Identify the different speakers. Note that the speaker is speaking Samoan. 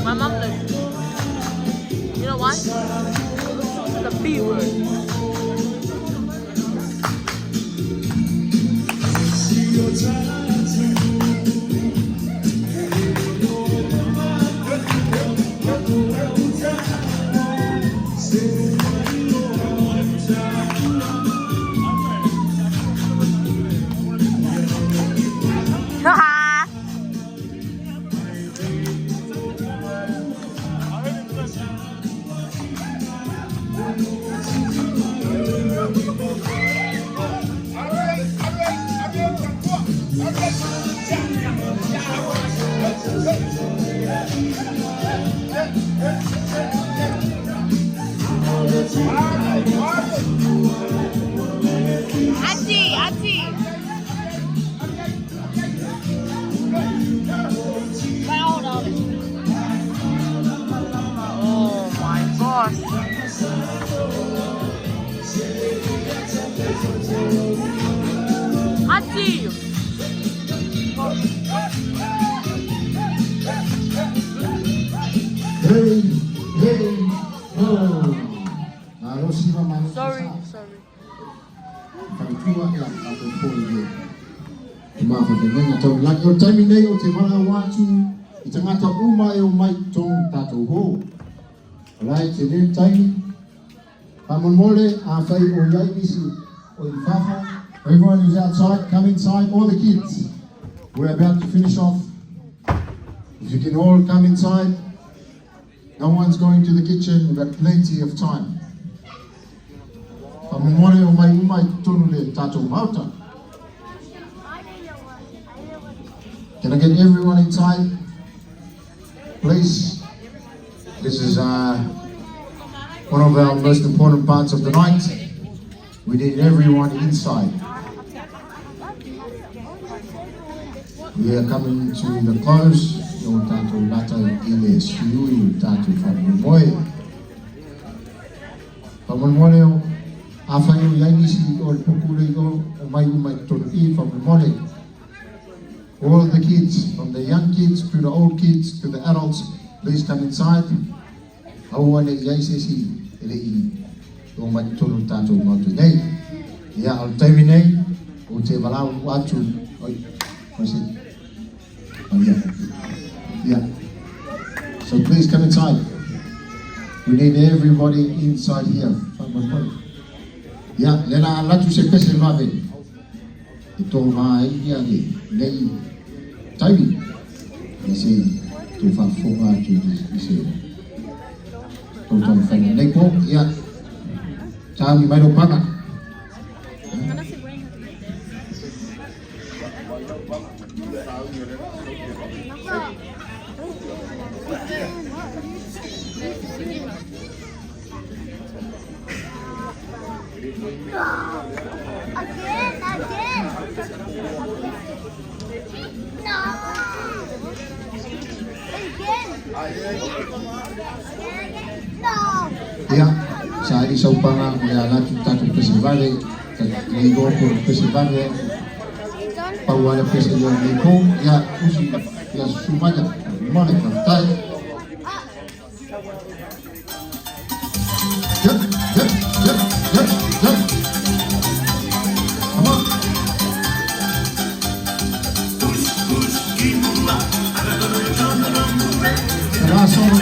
Speaker 1: My mom knows. You know why? Because the B word. Haha. Auntie, auntie. Hold on. Oh my gosh. Auntie.
Speaker 2: Hey, hey, oh. Malo siva malo.
Speaker 1: Sorry, sorry.
Speaker 2: Faletua ia tātou pō i le. Te mawhawhenenga tau laki. O taimi nei o te wala wātu i tangata uma e o mai tō tātou hō. Alright, te new taimi. Pamon a whai o iai nisi o i whawha. Everyone who's outside, come inside, all the kids. We're about to finish off. If you can all come inside. No one's going to the kitchen, we've got plenty of time. Pamon o mai uma i tonu le tātou mauta. Can I get everyone inside? Please. This is one of our most important parts of the night. We need everyone inside. We are coming to the close. O tātou lata i le siui o tātou whakammoe. Whakammoe o a whai o iai o le pukure o o mai umai tonu i whakammoe. All the kids, from the young kids to the old kids to the adults, please come inside. Aua le iai se si e le i o mai tonu tātou mautu nei. Ia, o le taimi nei, o te walau atu, oi, what's it? Oh yeah, yeah. So please come inside. We need everybody inside here. Ia, le la latu se pese vave. I tō mai ia le nei taimi. I se tō whafonga atu i se tō tō whainga nei ko. Ia, tāmi mai rō panga.
Speaker 3: Again, again. No. Again. No.
Speaker 2: Ia, sa i sau panga mo le alatu tātou pese vave, ka lei go ko pese vave, pau ala pese leo nei ko, ia, usi, ia sumaja, mole ka tai. Yep, yep, yep, yep, yep. Come on. The last song.